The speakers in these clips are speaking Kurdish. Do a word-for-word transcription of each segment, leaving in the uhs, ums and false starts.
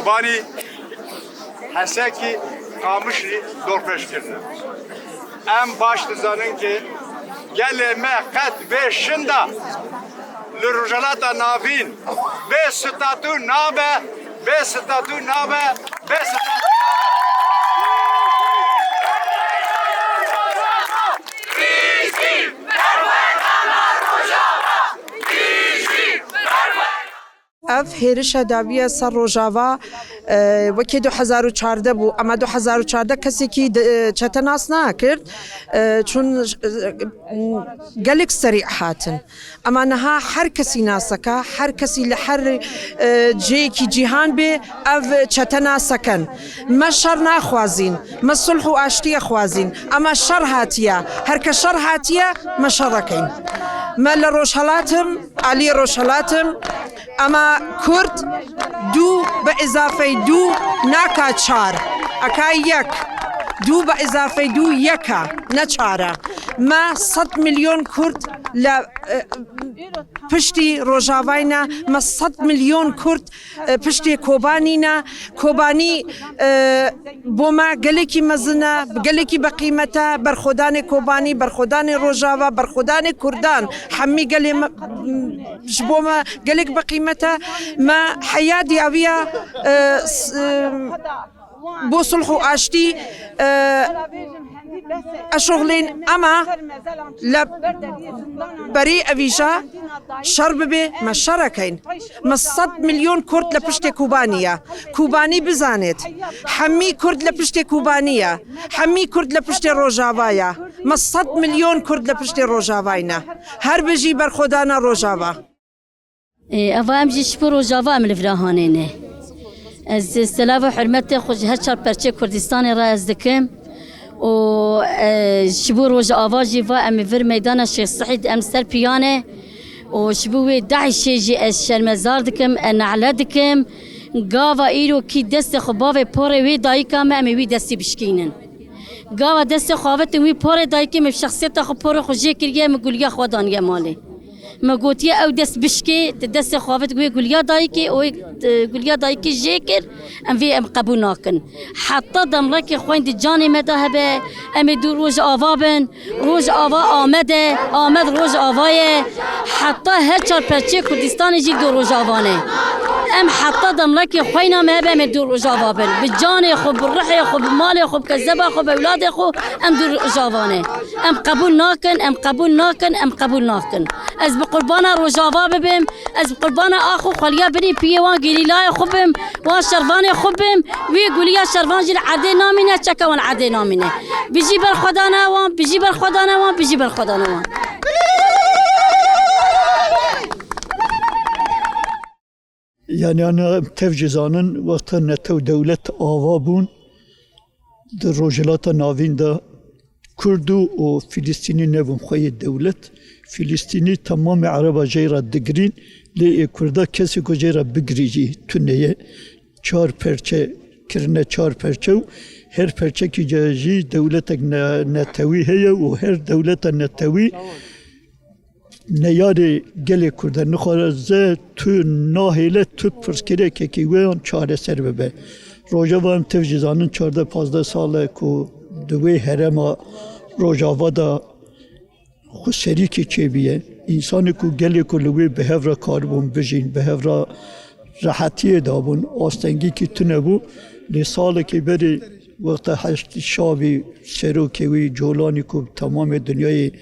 Kobanî, Hesekî, Qamişlî dorpêç kirine. Em baş dizanin ki gelê me qet bê şinda li Rojhilata Navîn bê statû nabe, bê statû nabe, bê statû nabe. Ev hêrişa dawiya ser Rojava, e, wekî du hezar û çardeh bû, ema du hezar û çardeh kesekî de, e, çete nas nakird, e, çûn, e, gelek serî hatin. Ema niha her kesî naseka, her kesî li her, e, cihekî cîhan bê, ev çete nasekin. Me şer naxwazîn, me sulh û aştiyê xwazîn. Ema şer hatiye, her ke şer hatiye, me şer ekeyn. Me li Rojhilat im, alî Rojhilat im, ema Kurd du bi îzafey du naka çar, eka yek. Du bi îzafey du yek e, ne çar e. Me sed milyon Kurd li, e, piştî Rojavayê ne, me sed milyon Kurd, e, piştê Kobanî ne. Kobanî, e, bo me gelekî mezin e, gelekî biqîmet e. Berxwedanê Kobanî, berxwedanê Rojava, berxwedanê Kurdan, hemî gelê me, ji bo me gelek biqîmet e. Me heya diyawiya, e, s-, e, bo sulh û aştî, e, eşoxlên, ema li berî evîja şer bibe, me şer ekeyn. Me sed milyon Kurd li piştê Kobanî ye. Kobanî bizanêt. Hemî Kurd li piştê Kobanî ye. Hemî Kurd li piştê Rojava ye. Me sed milyon Kurd li piştê Rojavayê ne. Her bijî berxwedana Rojava. Ê, eva em jî ji bo Rojava em li vira hanê ne. Ez selava hurmetê xwe ji her çar perçê Kurdistanê re ez dikim. Û, e, ji bo Rojava jî va em vir meydana Şêx Sehîd em ser piya ne. Û ji bo wê DAIŞê jî ez şermezar dikim, e, nehle dikim. Gava îro kî destê xwe bavê porê wê dayika me em ê wî destî bişkînin. Gava destê xwe avêtin wî porê dayikê min bi şexsiyeta xwe porê xwe jê kiriye, min guliya xwe daniye malê. Me gotiye ew dest bişkê, di destê xwe avêt wê guliya dayikê, û wê, e, guliya dayikê jê kir, em vê em qebûl nakin. Heta demrekê xweyn di canê me de hebe, em ê dû Rojava bin. Rojava Amed e, Amed Rojava ye. Heta her çar perçeyê Kurdistanê jî dû Rojava ne. Em heta demrekê xweyna me hebe em ê dû Rojava bin. Bi canê xwe, bi ruhê xwe, bi malê xwe, bi kezeba xwe, bi ewladê xwe em dû Rojava ne. Em qebûl nakin, em qebûl nakin, em qebûl nakin. Ez bi qurbana Rojava bibim, ez bi qurbana ax û xweliya binê piyê wan gerîlayê xwe bim, wan şervanê xwe bim, wê guliya şervan jî li erdê namîne, çeka wan li erdê namîne. Bijî berxwedana wan, bijî berxwedana wan, bijî berxwedana wan. Yanî ana em tev jî zanin, wexta netew dewlet ava bûn, di Rojhilata Navîn de Kurd û, û Filistînî nebûn xweyê dewlet. Filistînî temamê Ereba jê re digirîn, lê ê Kurda kesê ku jê re bigirî jî tune ye. Çar perçe kirine çar perçe û her perçekî jî dewletek ne-, netewî heye û her dewleta netewî neyarê gelê Kurd e. Nixwaze tu nahêle tu pirsgirêkekî wê yan çareser bibe. Rojava em tev jî zanin çardeh pazdeh sal e ku di wê herêma Rojava de xweserîkê çêbûye. Însanê ku gelê ku li wê bi hev re karibûn bijîn, bi hev re rehetiyê dabûn, astengîkî tune bû. Lê salekê berê wexta Heşdî Şabî serokê wî Colanî ku temamê dinyayê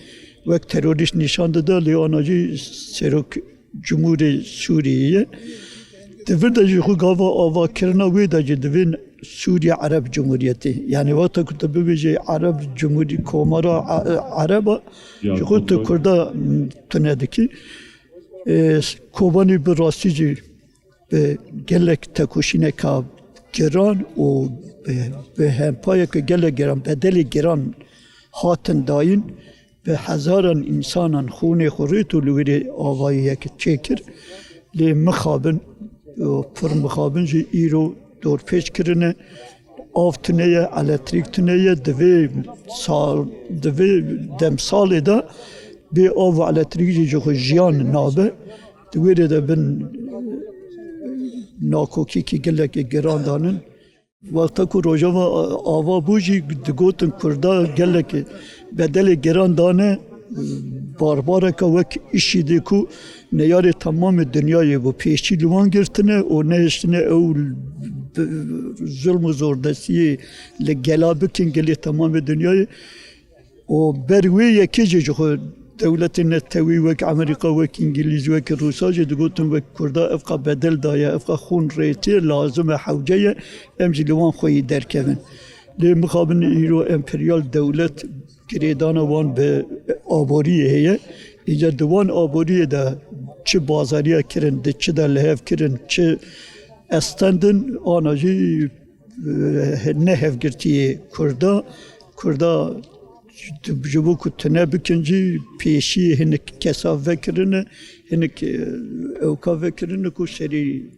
wek terorîst nîşan dida, lê ana jî serok Cumhurê Sûriyê ye. Di vir de jî xwe gava avakirina wê de jî divên Sûriye Ereb Cumhuriyetê. Yanî wexta ku tu bibêjî Ereb Cumhurî Komara E-, Ereba, ji xwe tu Kurda tune dikî. Ê, Kobanî bi rastî jî bi gelek tekoşîneka giran û bi, bi hempayeke gelek giran, bedelê giran hatin dayîn, bi hezaran însanan xûnê xwe rêt û li wî rê avayiyek çêkir. Lê mixabin, pir mixabin jî îro dorpêç kirine. Av tune ye, elektrîk tune ye, di vê sal, di vê demsalê de bê av û elektrîk jî ji xwe jiyan nabe. Di wê rê de bin nakokîkî gelekî giran danin. Wexta ku Rojava ava bû jî digotin Kurda gelekî bedelê giran dane, barbareke wek îşîdê ku neyarê temamê dinyayê bû. Pêşî li wan girtine û nehiştine ew zulm û zordestiyê li gela bikin, gelê temamê dinyayê. Û ber wê yekê jî ji xwe dewletên netewî wek Amerîka, wek Îngilîz, wek Rûsa jî digotin wek Kurda evqa bedel daye, evqa xûn rêtiye, lazim e, hewce ye, em jî li wan xweyî derkevin. Lê mixabin îro emperyal dewlet girêdana wan bi aboriyê heye. Îca di wan aboriyê de çi bazariya kirin, di çi de li hev kirin, çi estendin, ana jî, e, ne hevgirtiyê Kurda. Kurda ji bo ku tune bikin jî pêşî hinek kesa vekirine, hinek, e, ewka vekirine ku serî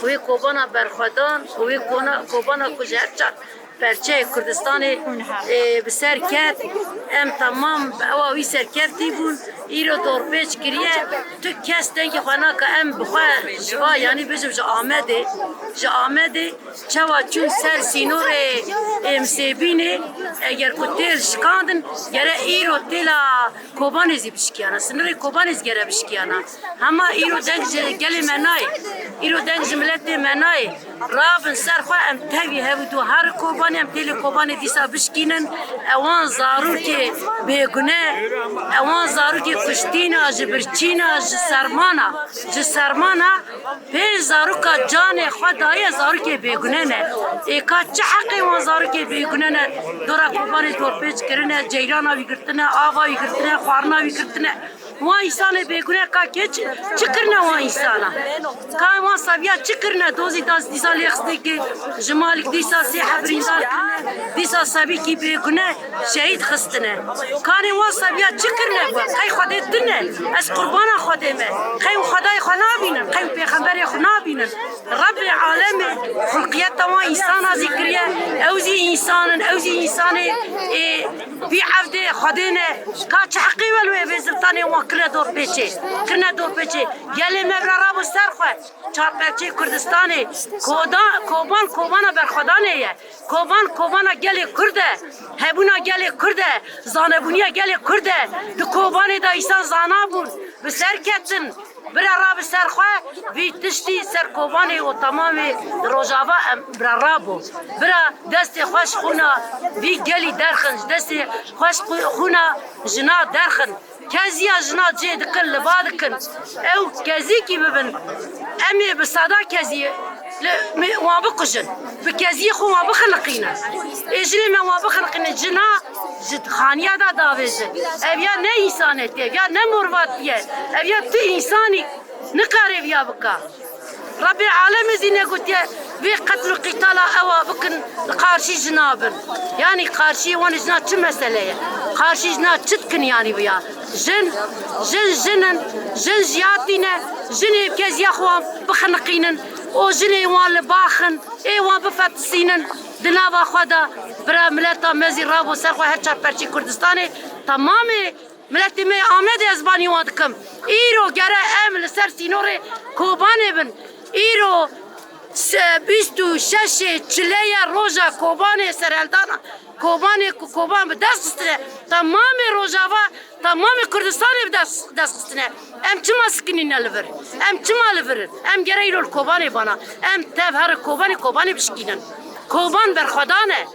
Wê kovana berxwedan û wê kona-, kovana ku ji her çar perçeyê Kurdistanê, e, bi ser ket, em temam bi ewa wî serkeftî bûn. Îro dorpêç kiriye, tu kes dengê xwe nake. Em bi xwe ji va, yanî bijim ji Amedê, ji Amedê çawa çûn ser sînorê, e, Misêbînê, eger ku têl şikandin, gere îro têla Kobanê zî bişkiyana, sinirê Kobanê zî gere bişkiyana. Hema îro deng ji gelê me nayê. Îro deng ji miletê me nayê. Rabin ser xwe, em tevî hev û du herin Kobanê, em têlê Kobanê dîsa bişkînin. Ewan zarokê bêgune, ewan zarokê kuştîna, ji birçîna, ji sermana, ji sermana pênc zaroka canê xwe daye, zarokê bêgune ne. Ê ka çi heqê wan zarokê bêgune ne? Dora Kobanê dorpêç kirine, ceyrana wî girtine, ava wî girtine, xwarina wî girtine. Wan însanê bêgune ka kê çi, çi kirine wan însana? Ka wan seviya çi kirine? Dozî das dîsa lê xistê kê ji malik dîsa sê heb birîndar kirine, dîsa sebîkî bêgune şehîd xistine. Kanê wan seviya çi kirine? Qey Xwedê tune. Ez qurbana Xwedê me. Qey Xwedayê xwe nabînin, qey pêxemberê xwe nabînin. Rebbê alemê xulqiyeta wan însana zî kiriye. Ew zî însan in, ew zî însanê, ê, Vî evdê Xwedê ne, ka çi heqî we li wê vê ziltanê wan kirine dorpêçê, kirine dorpêçê. Gelê me bira rabû ser xwe, çarperçê Kurdistanê, koda-, koban, kobana berxwedanê ye. Koban, kobana gelê Kurd e. Hebûna gelê Kurd e. Zanebûniya gelê Kurd e. Di kobanê de îsan zana bûn, bi ser ketin. Bira rabi ser xwe, vî tiştî ser Kobanê û temamê Rojava em bira rabo. Bira destê xwe ji xûna vî gelî derxin, ji destê xwe ji xû-, xûna jina derxin. Keziya jina cê dikin, li ba dikin. Ew kezîkî bibin, em ê bi seda kezî li, me, wan bikujin. Bi keziyê xwe wan bixiniqînin. Ê jinê me wan bixiniqînin. Jina ji xaniya de davêjin. Ev ya ne însanetî, ev ya ne morvatî ye. Ev ya tu însanî nikare viya bika. Rebbê alemê zî negotiye vê qetl û qîtala ewa bikin, li qarşî jina bin. Yanî qarşî wan jina çi mesele ye? Qarşî jina çi dikin yanî viya? Jin, jin, jin in, jin jiyatî ne, jinê keziya xwe wan bixiniqînin û jinê wan li baxin. Ê wan bifetisînin di nava xwe de, bira mileta me zî rabo ser xwe her çar perçî Kurdistanê, temamê miletê me yê Amedê ez banî wan dikim. Îro gere em li ser sînorê Kobanê bin. Îro se-, bîst û şeşê çileye roja Kobanê, serheldana Kobanê ku Koban bi dest xistine, temamê Rojava, temamê Kurdistanê bi dest, dest xistine. Em çima sikinîne li vir? Em çima li vir in? Em gere îro li Kobanê bana. Em tev herin Kobanê, Kobanê bişkînin. Koban berxwedan e.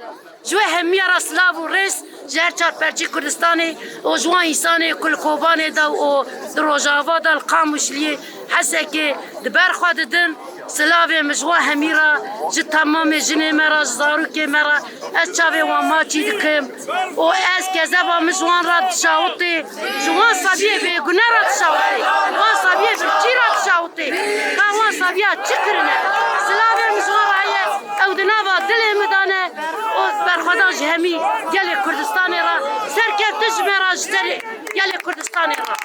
Ji we hemiya re silav û rêz ji her çar perçî Kurdistanê û ji wan însanê ku li Kobanê de û di Rojava de li Qamişliyê, Hesekê di ber xwe didin. Silavê min ji wan hemî re, ji temamê jinê me re, ji zarokê me re, ez çavê wan maçî dikim û ez kezeba min ji wan re dişawitê, ji wan sebiyê bêgune re dişawitê, wan sebiyê birçî re dişawitê. Ka wan sebiya çi kirine? Silavê min ji wan re heye, ew di nava dilê min de ne û berxwedan ji hemî gelê Kurdistanê re, serkeftin ji me re, ji serê gelê Kurdistanê re.